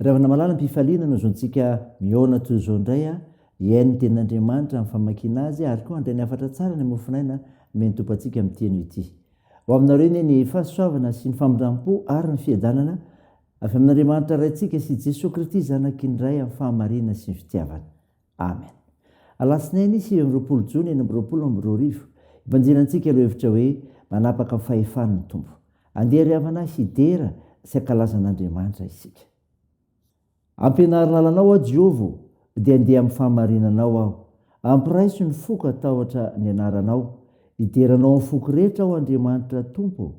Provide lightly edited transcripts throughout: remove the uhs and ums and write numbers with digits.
Ry havana malala, am-pifaliana no azontsika mihaona toy izao indray hihaino ny Tenin'Andriamanitra amin'ny famakiana azy ary koa handray ny hafatra tsara ny mofon'aina nomen'ny Tompo antsika amin'ity anio ity. Ho aminareo anie ny fahasoavana sy ny famindram-po ary ny fiadanana avy amin'Andriamanitra Raintsika sy Jesoa Kristy Zanaky ny Ray amin'ny fahamarinana sy ny fitiavana. Amen. Alatsinainy 29 jona 2026, Ibanjinantsika ireo hevitra hoe manapaka ny fahefany ny Tompo. Andeha ry havana hidera sy hankalaza an'Andriamanitra isika. Ampianaro lalanao aho Jehovah ô, dia handeha amin'ny fahamarinanao aho. Ampiraiso ny foko hatahotra ny anaranao. Hidera anao amin'ny foko rehetra aho Andriamanitra Tompo ô.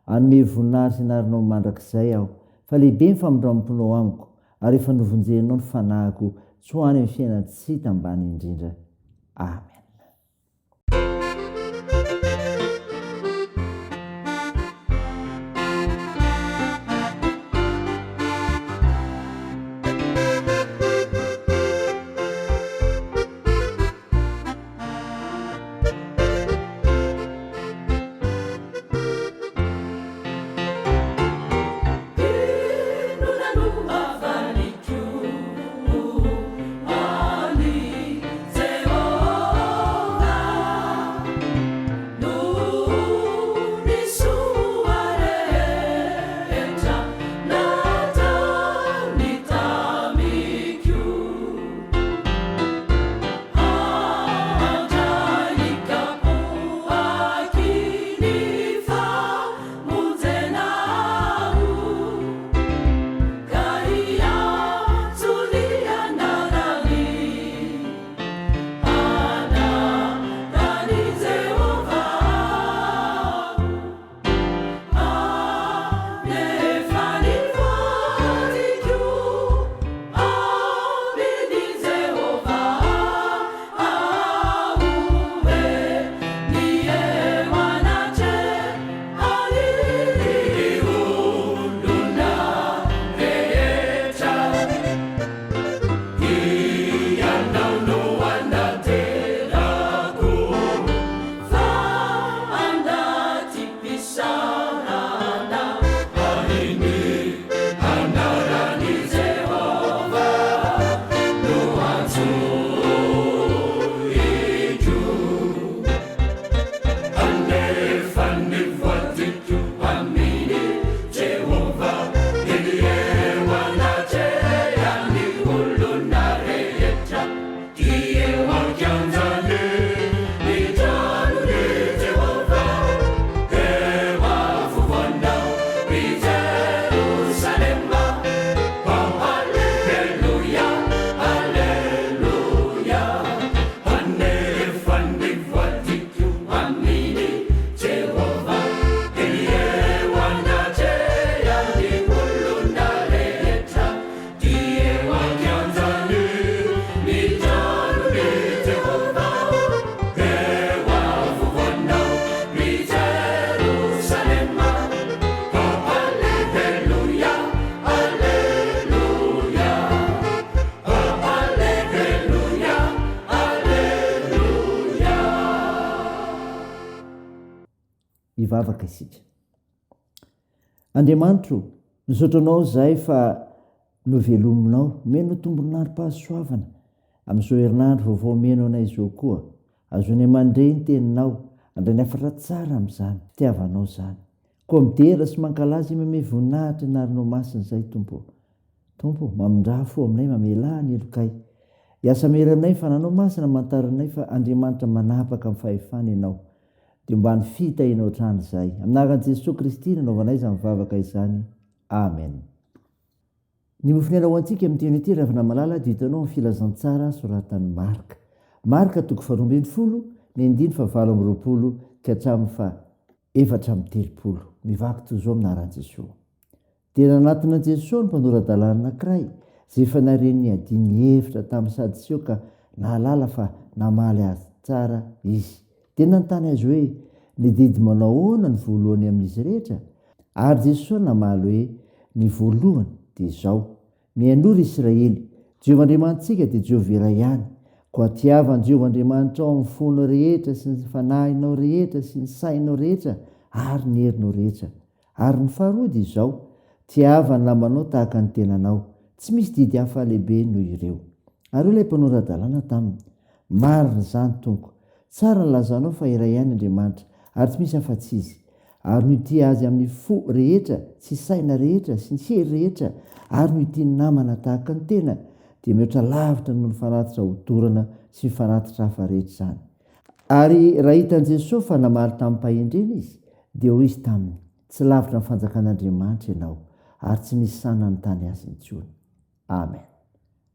Hanome voninahitra ny anaranao mandrakizay aho, fa lehibe ny famindram-ponao amiko, ary efa novonjenao ny fanahiko tsy ho any amin'ny fiainan-tsy hita ambany indrindra. Amen. Inona no havaliko an'i Jehovah noho ny soa rehetra nataony tamiko? Handray kapoaky ny famonjena aho, ka hiantso ny anarany, anaran'i Jehovah aho. Hanefa ny vadiko amin'i Jehovah aho e, ny eo anatrehan'ny olona rehetra. Ianao no anaterako. Fa anaty mpisarana. Ary ny anaran'i Jehovah no antsoiko. Hanefa ny voadiko amin'i Jehovah, eny eo anatrehan'ny olona rehetra. Dia eo an-kianjan'ny ny tranon'i Jehovah, eo afovoanao ry Jerosalema. Haleloia, haleloia! Hanefa ny voadiko amin'i Jehovah, eny eo anatrehan'ny olona rehetra. Dia eo an-kianjan'ny ny tranon'i Jehovah, eo afovoanao, ry Jerosalema. Aleloia, aleloia, aleloia, aleloia. Hivavaka isika. Andriamanitro o, misaotra Anao izahay fa novelominao, omenao tombon'androm-pahasoavana amin'izao herinandro vaovao omena anay izao koa. Ahazoanay mandre ny Teninao, handray ny hafatra tsara amin'izany fitiavanao izany. Koa midera sy mankalaza manome voninahitra ny anaranao masina izahay, Tompo o. Tompo o, mamindrà fo aminay, mamelà ny helokay. Hiasa mahery aminay ny Fananao Masina hamantaranay fa Andriamanitra manapaka amin'ny fahefana Ianao. Dia mba ny fitahianao hatrany izahay. Amin'ny anaran'i Jesoa Kristy no anaovanay izany vavaka izany. Amen. Ny mofon'aina ho antsika amin'ity anio ity, Ravina Malala, dia hitanao amin'ny Filazantsara soratan'i Marka. Marka toko faharoa ambin'ny folo, ny andininy fahavalo amby roapolo ka hatramin'ny faha 34. Mivaky toy izao amin'ny anaran'i Jesoa. Dia nanatona an'i Jesoa ny mpanora-dalàna anankiray, izay efa nahare ny niadiany hevitra tamin'ny Sadiseo ka nahalala fa namaly azy tsara izy. Dia nanontany azy hoe, Ny didy manao ahoana no voalohany amin'izy rehetra? Ary Jesoa namaly hoe, Ny voalohany dia izao, Mihainoa ry Israely, Jehovah Andriamanitsika dia Jehovah iray ihany. Koa tiava an'i Jehovah Andriamanitrao amin'ny fonao rehetra sy ny fanahinao rehetra sy ny sainao rehetra ary ny herinao rehetra. Ary ny faharoa dia izao, Tiava ny namanao tahaka ny tenanao. Tsy misy didy hafa lehibe noho ireo. Ary hoy ilay mpanora-dalàna taminy, Marina izany, Tompoko. Tsara ny lazanao fa iray ihany Andriamanitra, ary tsy misy afa-tsy Izy. Ary ny ho tia Azy amin'ny fo rehetra sy saina rehetra sy ny hery rehetra ary ny ho tia ny namana tahaka ny tena, dia mihoatra lavitra noho ny fanatitra hodorana sy ny fanatitra hafa rehetra izany. Ary raha hitan'i Jesoa fa namaly tamim-pahendrena izy, dia hoy Izy taminy, Tsy lavitra ny fanjakan'Andriamanitra ianao, ary tsy nisy sahy nanontany Azy intsony. Amen.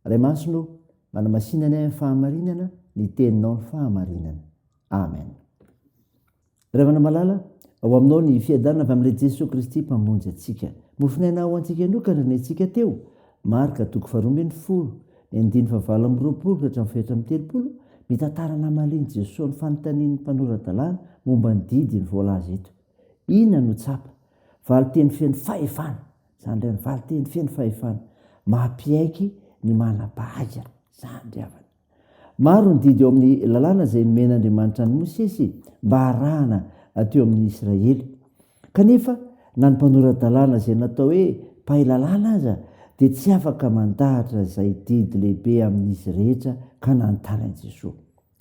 Ray Masina o, manamasina anay amin'ny fahamarinana, ny Teninao ny fahamarinana. Amen. Ry havana malala, ao aminao ny fiadanana avy amin'ilay Jesoa Kristy Mpamonjy antsika. Mofon'aina ho antsika nokana ny antsika teo, Marka toko faharoa 12, ny andininy fahavalo 28 ka hatramin'ny fahefatra amby 30, mitantara namalian'i Jesoa ny fanontanian'ny mpanora-dalàna momba ny didy ny voalaza eto. Inona no tsapa? Valinteny feno fahefana. Izany indray ny valinteny feno fahefana. Mampiaiky ny manam-pahaizana. Izany ry havana. Maro ny didy ao amin'ny lalàna izay nomen'Andriamanitra an'i Mosesy mba harahana teo amin'ny Israely. Kanefa, na ny mpanora-dalàna izay natao hoe mpahay lalàna aza dia tsy afaka mandahatra izay didy lehibe amin'izy rehetra ka nanontany an'i Jesoa.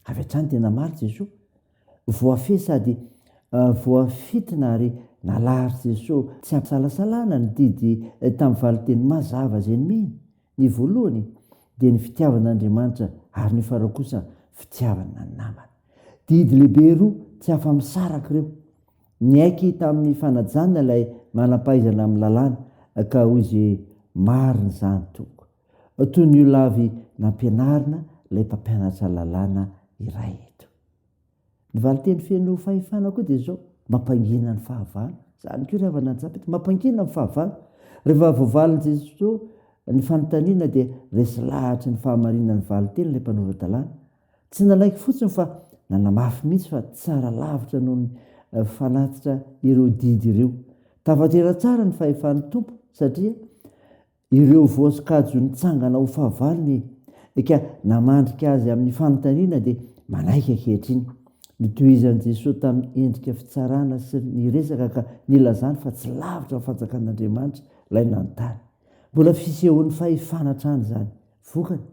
Avy hatrany dia namaly Jesoa. Voafehy sady voafintina ary nalahatr'i Jesoa tsy am-pisalasalana ny didy tamin'ny valinteny mazava izay nomeny. Ny voalohany dia ny fitiavana an'Andriamanitra ary ny faharoa kosa fitiavana ny namana. Didy lehibe roa tsy afa-misaraka ireo. Niaiky tamin'ny fanajana ilay manam-pahaizana amin'ny lalàna ka hoy izy hoe, Marina izany, Tompoko. Toy ny olona avy nampianarina ilay mpampianatra lalàna iray eto. Ny valinteny feno fahefana koa dia izao, mampangina ny fahavalo. Izany koa ry havana an-tsapety, mampangina ny fahavalo. Rehefa voavalin'i Jesoa ny fanontaniana dia resy lahatry ny fahamarinan'ny valinteny ilay mpanora-dalàna. Tsy nanaiky fotsiny fa nanamafy mihitsy fa tsara lavitra noho ny fanatitra ireo didy ireo. Tafatera tsara ny fahefan'ny Tompo satria Ireo voasokajy ho nitsangana ho fahavalony ka namandrika azy amin'ny fanontaniana dia manaiky ankehitriny. Notohizan'i Jesoa tamin'ny endrika fitsarana sy ny resaka ka nilazany fa tsy lavitra ny fanjakan'Andriamanitra ilay nanontany. Mbola fisehoan'ny fahefana hatrany izany. Vokany,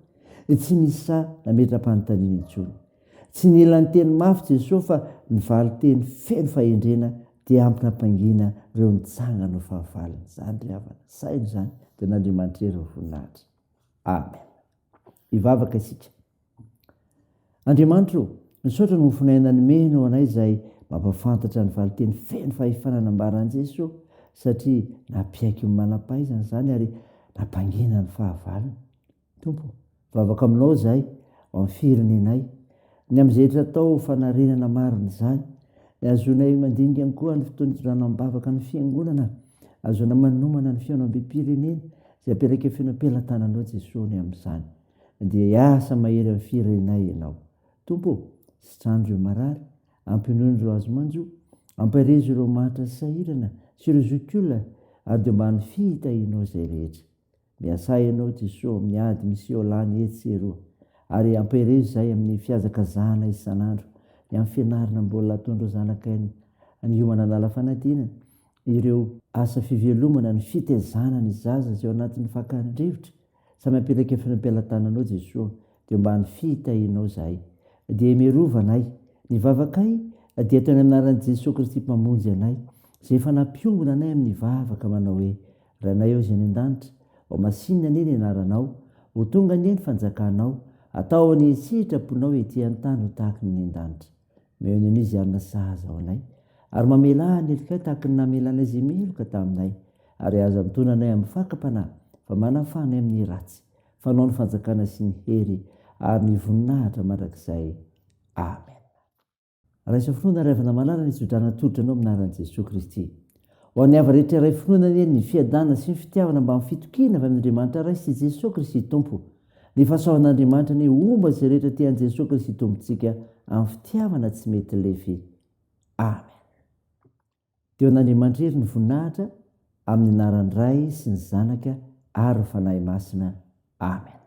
tsy nisy sahy nametra-panontaniana intsony. Tsy nila niteny mafy Jesoa fa ny valin-teny feno fahendrena dia ampy nampangina ireo nitsangana ho fahavalony. Izany ry havana, saino izany, dia an'Andriamanitra irery ny voninahitra. Amen. Hivavaka isika. Andriamanitra o, misaotra ny mofon'aina nomenao anay izay mampahafantatra ny valin-teny feno fahefana nambaran'i Jesoa satria nampiaiky ny manam-pahaizana izany ary nampangina ny fahavalony. Tompo o, mivavaka aminao izahay ao amin'ny firenenay, ny amin'izay rehetra atao ho fanarenana marina izany, ny hahazoanay mandinika ihany koa ny fotoana itondrana am-bavaka ny Fiangonana, hahazoana manomana ny fihaonambem-pirenena izay apetraka feno am-pelatananao Jesoa ny amin'izany. Dia hiasa mahery amin'ny firenenay Ianao. Tompo o, sitrano ireo marary, ampinono ireo azo manjo, ampaherezo ireo mahantra sy sahirana sy ireo zokiolona ary dia mba ny fitahianao izay rehetra. Miasà ianao Jesoa amin'ny ady miseho lany etsy sy eroa, ary ampiherezo izahay amin'ny fihazakazahana isan'andro, ny amin'ny fianarana mbola ataon'ireo zanakay niomana hanala fanadinana, ireo asa fivelomana, ny fitaizana ny zaza izay ao anatin'ny fakan-drivotra. Samy apetraka eo am-pelatananao Jesoa, dia mba ny fitahianao izahay. Dia miarova anay. Ny vavakay dia ataonay amin'ny anaran'i Jesoa Kristy Mpamonjy anay, izay efa nampiombona anay amin'ny vavaka manao hoe, Rainay ao izay any an-danitra, ho masinina anie ny anaranao, ho tonga anie ny fanjakanao, atao anie sitraponao ety an-tany ho tahaky ny any an-danitra. Omeo anio izay hanina sahaza ho anay, ary mamelà ny helokay tahaky ny namelanay izay meloka taminay, ary aza mitondra anay amin'ny fakam-panahy, fa manafaha anay amin'ny ratsy, fa Anao ny fanjakana sy ny hery ary ny voninahitra mandrakizay. Amen. Raiso finoana ry havana malala ny tsodrano atolotra anao amin'ny anaran'i Jesoa Kristy. Ho an'ny hava rehetra iray finoana anie ny fiadanana sy ny fitiavana mbamin'ny fitokiana avy amin'Andriamanitra Ray sy Jesoa Kristy Tompo. Ny fahasoavan'Andriamanitra anie homba izay rehetra tia an'i Jesoa Kristy Tompontsika amin'ny fitiavana tsy mety lefy. Amen. Dia ho an'Andriamanitra irery ny voninahitra amin'ny anaran'ny Ray sy ny Zanaka ary ny Fanahy Masina. Amen.